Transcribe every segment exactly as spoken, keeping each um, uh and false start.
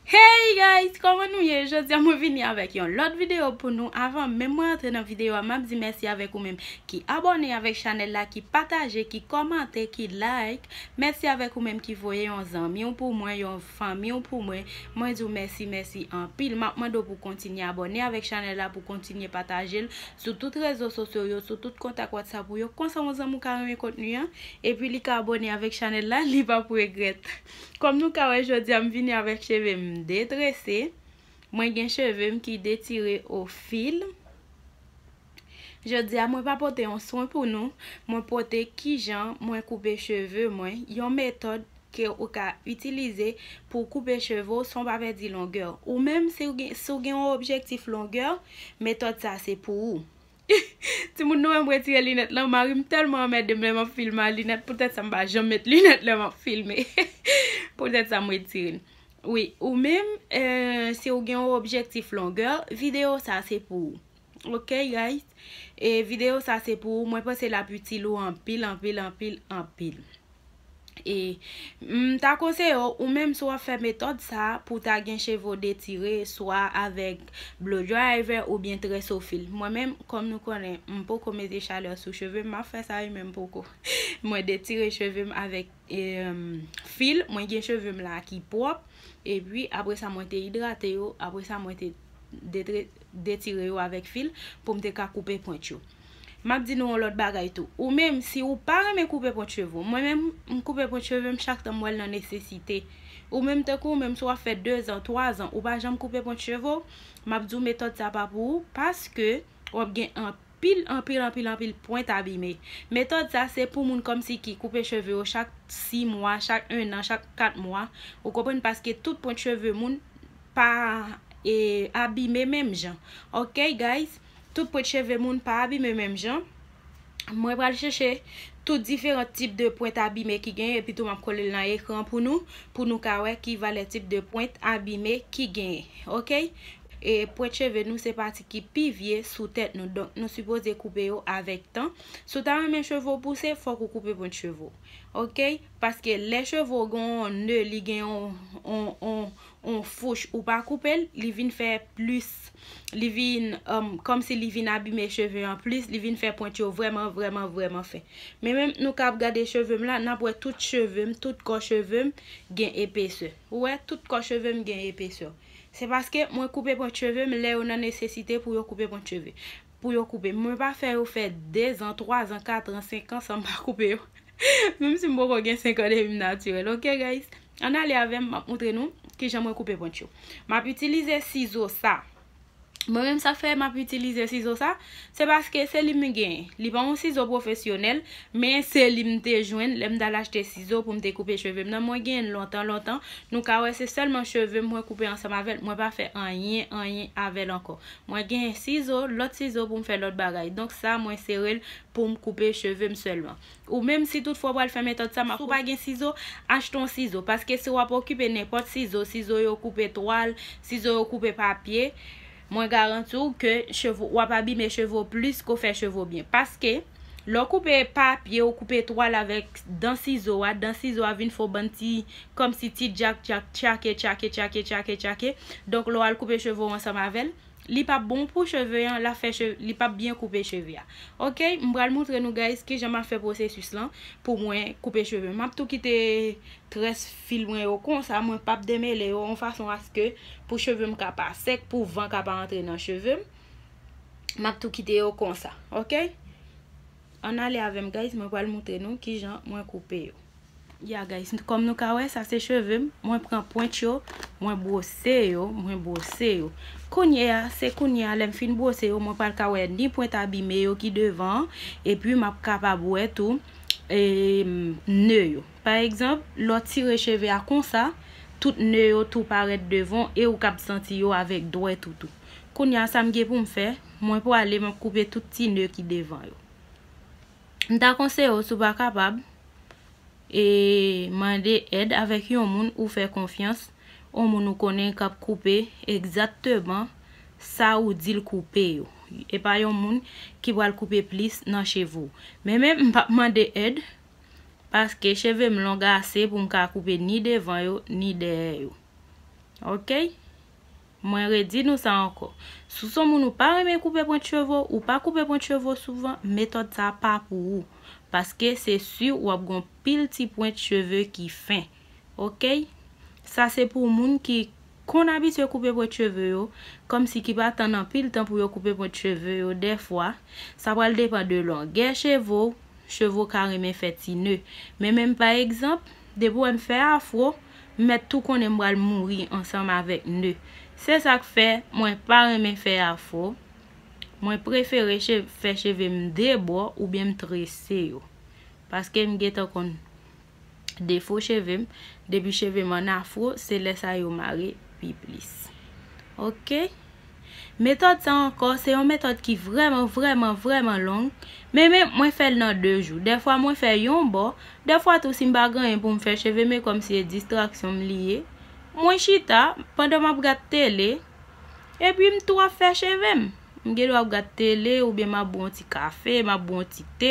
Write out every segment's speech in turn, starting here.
Hey guys, kòman nou ye? Jodi a mwen vini avèk yon lòt videyo pou nou. Avan menm mwen antre nan videyo a, m ap di mèsi avèk ou menm ki abòne avèk chanèl la, ki pataje, ki kòmante, ki like. Mèsi avèk ou menm ki voye yon zanmi w pou mwen, yon fanmi w pou mwen. Mwen di w mèsi, mèsi anpil. M ap mande w pou kontinye abòne avèk chanèl la, pou kontinye pataje l sou tout rezo sosyo yo, sou tout kontak WhatsApp ou yo. Konsa yon zanmi w ka renmen kontni an, epi li ka abòne avèk chanèl la, li p ap regrèt. Kòm nou ka wè, jodi a m vini avèk cheve m detrese. Mwen gen cheve m ki detire o fil. Jodi a mwen pa pote yon swen pou nou, mwen pote kijan mwen koupe cheve mwen, yon metòd ke ou ka itilize pou w koupe cheve w san w pa pèdi longè. Ou menm, si w gen, si w gen yon objektif longè, metòd sa se pou ou. Timoun, nou wè m retire linèt lan, mari m tèlman anmède m lè m ap filme a linèt, poutèt sa m pa janm met linèt lè m ap filme. Poutèt sa m retire l. Wi, ou menm, eh, si w gen yon objektif longè, videyo sa se pou ou. Ok, guys? E videyo sa se pou ou. Mwen panse l ap itil ou anpil, anpil, anpil, anpil. E m ta konseye w, ou menm si w ap fè metòd sa pou w ta gen cheve w detire, swa avèk blow dryer oubyen très o fil. Mwen menm, kòm nou konnen, m poko mete chalè sou cheve m, m ap fè sa wi, men m poko. Mwen detire cheve m avèk, em, fil, mwen gen cheve m la ki pwòp, epi apre sa mwen te idrate yo, apre sa mwen te detre-, detire yo avèk fil pou m te ka koupe pwent yo. M ap di nou yon lòt bagay tou. Ou menm, si ou pa renmen koupe pwent cheve w, mwen menm, m koupe pwent cheve m chak tan m wè l nan nesesite. Ou menm, tankou ou menm, si w ap fè dezan, twazan, ou pa janm koupe pwent cheve w, m ap di w metòd sa pa pou ou, paske w ap gen anpil, anpil, anpil, anpil pwent abime. Metòd sa, se pou moun kòmsi ki koupe cheve yo chak sis mwa, chak ennan, chak kat mwa. Ou konprann? Paske tout pwent cheve moun pa, e, abime menm jan. Ok, guys? Tout pwent cheve moun pa abime menm jan. Mwen pral chèche tout diferan tip de pwent abime ki genyen, epi tou m ap kole l nan ekran pou nou, pou nou ka wè ki valè tip de pwent abime ki genyen. Ok? E pwent cheve nou se pati ki pi vye sou tèt nou, donk nou sipoze koupe yo avèk tan. Si w ta renmen cheve w pouse, fòk ou koupe pwent cheve w. Ok? Paske lè cheve w gen yon ne, li gen yon, yon, yon, yon fouch, ou pa koupe l, li vin fè plis, li vin, um, kòmsi li vin abime cheve an plis, li vin fè pwent yo vrèman, vrèman, vrèman fen. Men menm nou ka ap gade cheve m la, n ap wè tout cheve m, tout kò cheve m gen epesè. Ou wè, tout kò cheve m gen epesè. Se paske mwen koupe pwent cheve m lè yo nan nesesite pou yo koupe pwent cheve. Pou yo koupe. Mwen pa fè yo fè dezan, twazan, katran, senkan san m pa koupe yo. Menm si m poko gen senkan depi m natirèl. Ok, guys? Ann ale avè m, m ap moutre nou kijan mwen koupe pwent yo. M ap itilize sizo sa. Mwen menm sa k fè m ap itilize sizo sa, se paske se li m genyen. Li pa yon sizo pwofesyonèl, men se li m te jwenn lè m t al achte sizo pou m te koupe cheve m nan. Mwen genyen l lontan, lontan. Nou ka wè se sèlman cheve m mwen koupe ansanm avè l. Mwen pa fè anyen, anyen avè l ankò. Mwen genyen sizo, lòt sizo pou m fè lòt bagay. Donk sa, mwen sere l pou m koupe cheve m sèlman. Ou menm si toutfwa w pral fè metòd sa, m ap, si w pa gen sizo, achte yon sizo. Paske si w ap okipe nenpòt sizo, sizo yo koupe twal, sizo yo koupe papye, mwen garanti w ke cheve w, w ap abime cheve w plis ke w fè cheve w byen. Paske lè w koupe papye, w koupe twal avèk dan sizo a, dan sizo a vin fè w bann ti, kòmsi ti djak djak, tchake, tchake, tchake, tchake, tchake. Donk lè w al koupe cheve w ansanm avè l, li p ap bon pou cheve an, l ap fè cheve, li p ap byen koupe cheve a. Ok, m pral moutre nou, guys, kijan m ap fè pwosesis lan pou mwen koupe cheve. M ap tou kite très fil mwen yo konsa, mwen p ap demele yo yon fason aske pou cheve m ka pa sèk, pou van ka pa antre nan cheve m. M ap tou kite yo konsa, ok? Ann ale avè m, guys, mwen pral moutre nou kijan mwen koupe yo. Ya, guys, kòm nou ka wè, sa se cheve m. Mwen pran pwent yo, mwen bwose yo, mwen bwose yo. Kounye a, se kounye a, lè m fin bwose yo, mwen pral ka wè ni pwent abime yo ki devan an, epi m ap kapab wè tou, e, ne yo. Pa egzanp, lè w tire cheve a konsa, tout ne yo tou parèt devan e ou kab santi yo avèk dwèt ou tou. Kounye a, sa m gen pou m fè, mwen prale, m ap koupe tout ti ne ki devan yo. M ta konseye w, si w pa kapab, e mande èd avèk yon moun ou fè konfyans, yon moun ou konnen k ap koupe egzakteman sa ou di l koupe yo. E pa yon moun ki pral koupe plis nan cheve w. Men menm m p ap mande èd, paske cheve m long ase pou m ka koupe ni devan yo, ni dèyè yo. Ok? Mwen redi nou sa ankò. Si w se yon moun ou pa renmen koupe pwent cheve w, ou pa koupe pwent cheve w souvan, metòd sa a pa pou ou. Paske se si w ap gen yon pil ti pwent cheve ki fen. Ok? Sa se pou moun ki konn abitye koupe pwent cheve yo, kòmsi ki pa tann anpil tan pou yo koupe pwent cheve yo. Dèfwa, sa pral depann de longè cheve w, cheve w ka renmen fè ti ne. Men menm pa egzanp, depi w wè m fè afro, m mèt tou konnen m pral mouri ansanm avèk ne. Se sa k fè mwen pa renmen fè afro. Mwen prefere che-, fè cheve m de bò oubyen m trese yo. Paske m gentan konn defo cheve m. Depi cheve m an afro, se lè sa yo mare pi plis. Ok? Metòd sa ankò, se yon metòd ki vrèman, vrèman, vrèman long. Men, men, mwen fè l nan de jou. Dèfwa, mwen fè yon bò. Dèfwa tou, si m pa gen anyen pou m fè cheve m, e kòmsi e distraksyon m li ye. Mwen chita, pandan m ap gad tele, epi m tou ap fè cheve m. M gen dwa ap gad tele, oubyen m ap bwè yon ti kafe, m ap bwè yon ti te,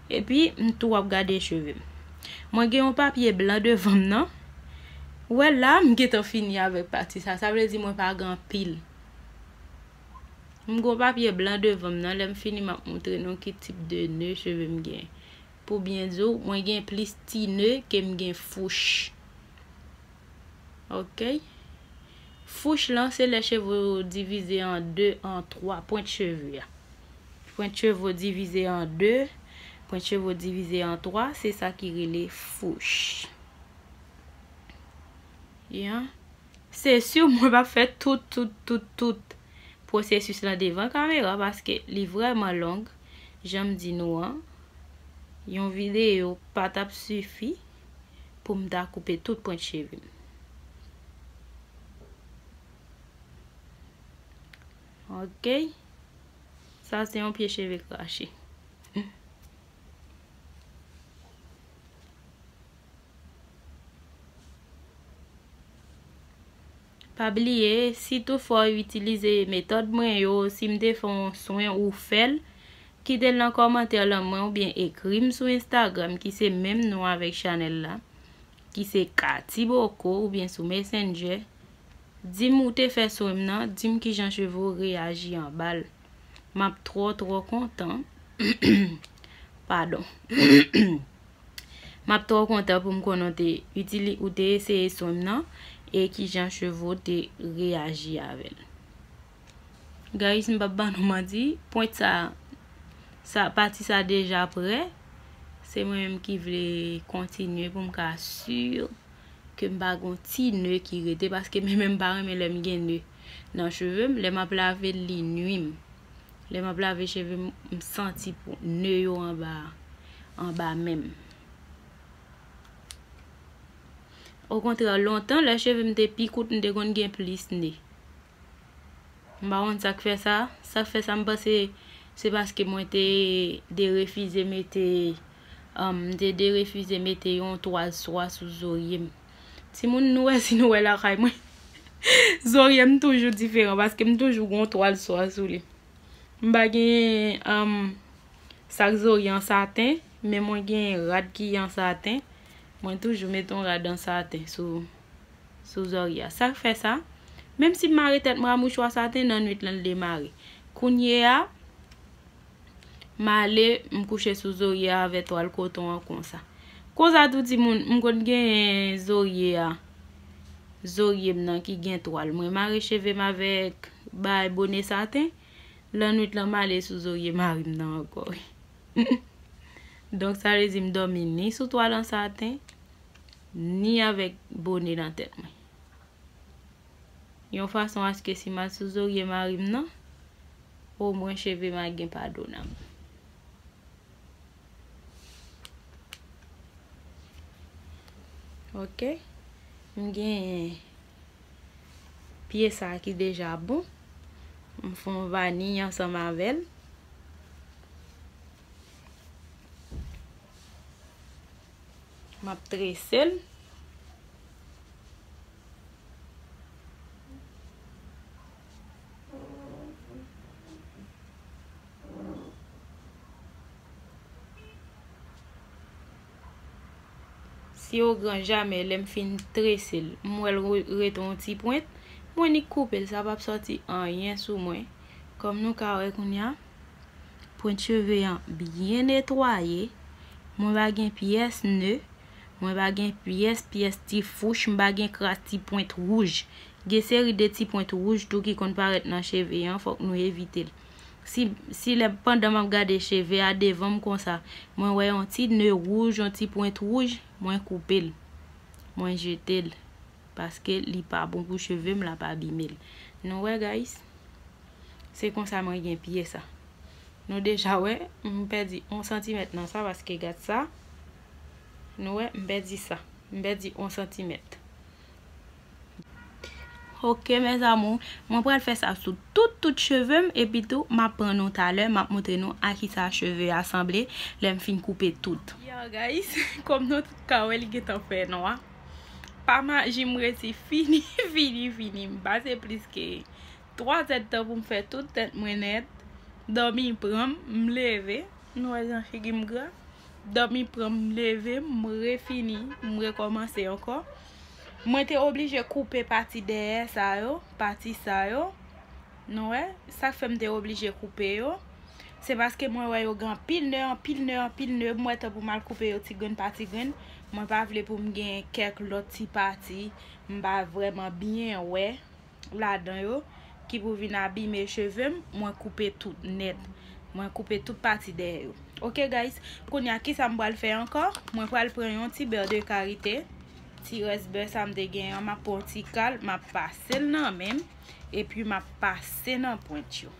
epi m tou ap gade cheve m. Mwen gen yon papye blan devan m nan. Ou wè la, m gentan fini avèk pati sa. Sa vle di mwen pa gen anpil. M gen yon papye blan devan m nan. Lè m fini, m ap montre nou ki tip de ne cheve m gen. Pou byen di w, mwen gen plis ti ne ke m gen fouch. Ok? Fouch lan, se lè cheve w divize an de, an twa, pwent cheve a. Pwent cheve w divize an de, pwent cheve w divize an twa, se sa ki rele fouch. Ya. Se si mwen p ap fè tout, tout, tout, tout pwosesis lan devan kamera, paske li vrèman long. Jan m di nou an, yon videyo pa t ap sifi pou m ta koupe tout pwent cheve m. Ok? Sa se yon pye cheve krache. Pa bliye, si toutfwa w itilize metòd mwen yo, si m te fè yon swen ou fè l, kite l nan kòmantè lan mwen oubyen ekri m sou Instagram ki se menm non avèk chanèl la, ki se Katy Boko, oubyen sou Messenger. Di m ou te fè swen m nan, di m kijan cheve w reyaji anba l. M ap twò, twò kontan. Padon. M ap twò kontan pou m konnen w te itili-, ou te eseye swen m nan e kijan cheve w te reyaji avè l. Guys, m p ap ban nou manti, pwent sa, sa, pati sa deja prè. Se mwen menm ki vle kontinye pou m ka si ke m pa gon ti ne ki rete, paske mwen menm m pa renmen lè m gen ne nan cheve m. Lè m ap lave l, li nwi m. Lè m ap lave cheve m, m santi pou ne yo anba, anba men m. Okontrè, lontan, lè cheve m te pi kout, m te konn gen plis ne. M pa konn sa k fè sa. Sa k fè sa, m panse se paske mwen te derefize mete, um, m te derefize mete yon twal swa sou zorye m. Timoun, nou wè, si nou wè lakay mwen, zorye m toujou diferan paske m toujou gon twal swa sou li. M pa gen, um, sak zorye an saten, men mwen gen rad ki an saten. Mwen toujou mete yon rad an saten sou, sou zòrye a. Sa k fè sa? Menm si m mare tèt mwen a mouchwa saten, nan nwit lan l demare. Kounye a, m ale, m kouche sou zòrye a avè twal koton an konsa. Konsa tou timoun, m konn genyen zòrye a, zòrye m nan ki gen twal. Mwen mare cheve m avèk bay bone saten. Lannwit lan m ale sou zòrye mari m nan ankò. Donk sa vle di m dòmi ni sou twal an saten, ni avèk bone nan tèt mwen. Yon fason aske si m al sou zòrye mari m nan, omwen cheve m a gen padonab. Ok. M gen pye sa ki deja bon. M fè yon vaniy ansanm avè l. M ap trese l. Ti ogran jamè, lè m fin trese l, m wè l re- rete yon ti pwent, mwen nik koupe l, sa p ap sòti anyen sou mwen. Kòm nou ka wè kounye a, pwent cheve an byen netwaye, mwen pa gen pyès ne, mwen pa gen pyès, pyès ti fouch, m pa gen kras ti pwent wouj. Gen seri de ti pwent wouj tou ki konn parèt nan cheve an, fòk nou evite l. Si, si lè, pandan m ap gade cheve a devan m konsa, mwen wè yon ti ne wouj, yon ti pwent wouj, mwen koupe l. Mwen jete l. Paske li pa bon pou cheve m, l ap abime l. Nou wè, guys? Se konsa mwen gen pye sa. Nou deja wè, m pèdi yon santimèt nan sa, paske gad sa. Nou wè, m pèdi sa. M pèdi yon santimèt. Ok, mes amours, mwen pral fè sa sou tout, tout cheve m, epi tou, m ap pran nou talè, m ap montre nou a kisa cheve a sanble, lè m fin koupe tout. Ya, guys, kòm nou tout ka wè, li gentan fè nwa. Pa maji, m resi fini, fini, fini. M pase plis ke twa zèdtan pou m fè tout tèt mwen nèt. Dòmi pran m, m leve. Nou wè jan figi m gra? Dòmi pran m, m leve, m refini, m rekòmanse ankò. Mwen te oblije koupe pati dèyè sa yo, pati sa yo. Nou wè, sa k fè m te oblije koupe yo, se paske mwen wè yo gen anpil ne, anpil ne, anpil ne. M wè tanpou m al koupe yo ti grenn pa ti grenn. Mwen pa vle pou m gen kèk lòt ti pati m pa vrèman byen wè ladan yo ki pou vin abime cheve m, mwen koupe tout nèt. Mwen koupe tout pati dèyè yo. Ok, guys, kounye a, kisa m pral fè ankò? Mwen pral pran yon ti bè de karite. Ti rès bè sa m te gen an, m ap pran yon ti kal, m ap pase l nan men m, epi m ap pase nan pwent yo.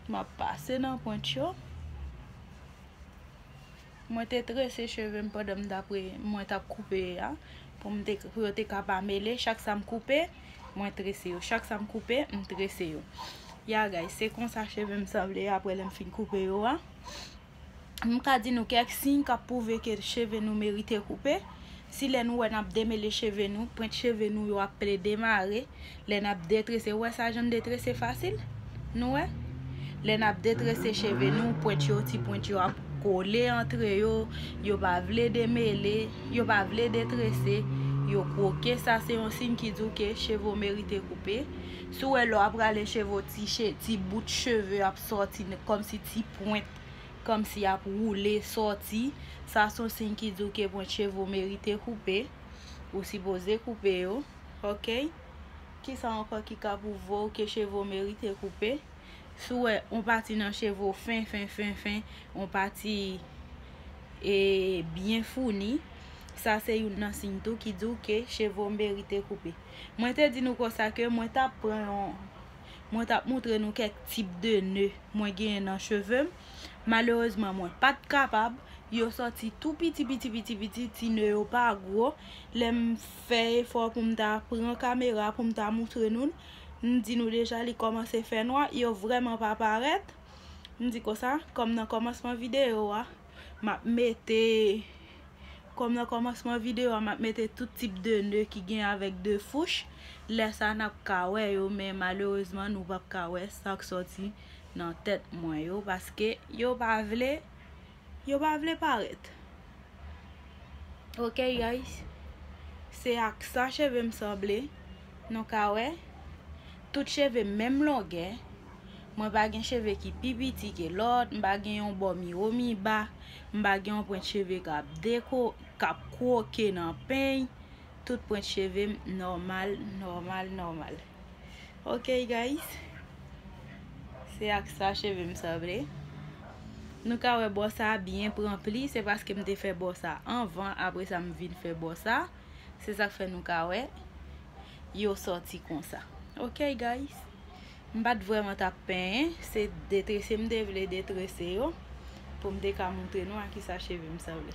M ap pase nan pwent yo. Mwen te trese cheve m pandan m t ap re- mwen t ap koupe a, pou m te, pou yo te ka pa mele. Chak sa m koupe, mwen trese yo. Chak sa m koupe, m trese yo. Ya, guys, se konsa cheve m sanble apre lè m fin koupe yo a. M ka di nou kèk siy k ap pwouve ke cheve nou merite koupe. Si lè nou wè n ap demele cheve nou, pwent cheve nou yo ap plede mare, lè n ap detrese, ou wè sa jan detrese fasil? Nou wè? Lè n ap detrese cheve nou, pwent yo, ti pwent yo ap kole antre yo, yo pa vle demele, yo pa vle detrese, yo kwoke, sa se yon siy ki di w ke cheve w merite koupe. Si w wè lè w ap rale cheve w, ti che- ti bout cheve ap sòti n- kòmsi ti pwent, kòmsi y ap woule sòti, sa se yon siy ki di w ke pwent cheve w merite koupe. Ou sipoze koupe yo, ok? Kisa ankò ki ka pwouve w ke cheve w merite koupe? Si w wè yon pati nan cheve w fen, fen, fen, fen, yon pati, e, byen founi, sa se youn nan siy tou ki di w ke cheve w merite koupe. Mwen te di nou konsa ke mwen t ap pran yon, mwen t ap montre nou kèk tip de ne mwen genyen nan cheve m. Malerezman, mwen pa t kapab. Yo sòti tou piti, piti, piti, piti, ti ne yo pa gwo. Lè m fè efò pou m ta pran kamera, pou m ta montre nou l, m di nou deja li kòmanse fè nwa, yo vrèman pa parèt. M di konsa, kòm nan kòmansman videyo a, m ap mete, kòm nan kòmansman videyo a, m ap mete tout tip de ne ki gen avèk de fouch. Lè sa, n ap ka wè yo, men malerezman, nou p ap ka wè sa k sòti nan tèt mwen yo, paske yo pa vle, yo pa vle parèt. Ok, guys. Se ak sa cheve m sanble. Nou ka wè. Tout cheve m menm longè. Mwen pa gen cheve ki pi piti ke lòt. M pa gen yon bò mi wo mi ba. M pa gen yon pwent cheve k ap deko-, k ap kwoke nan peny. Tout pwent cheve m nòmal, nòmal, nòmal. Ok, guys. Se ak sa cheve m sanble. Nou ka wè bò sa a byen pran pli. Se paske m te fè bò sa anvan. Apre sa, m vin fè bò sa. Se sa k fè nou ka wè yo sòti konsa. Ok, guys. M pa t vrèman t ap penyen. Se detrese m te vle detrese yo. Pou m te ka montre nou a kisa cheve m sanble.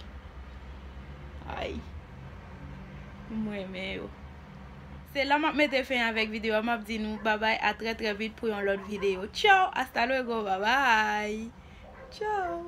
Ay. M renmen yo. Se la m ap mete fen avèk videyo a. M ap di nou babay, a trè, trè vit pou yon lòt videyo. Tchao, hasta luego, babay. Tchao.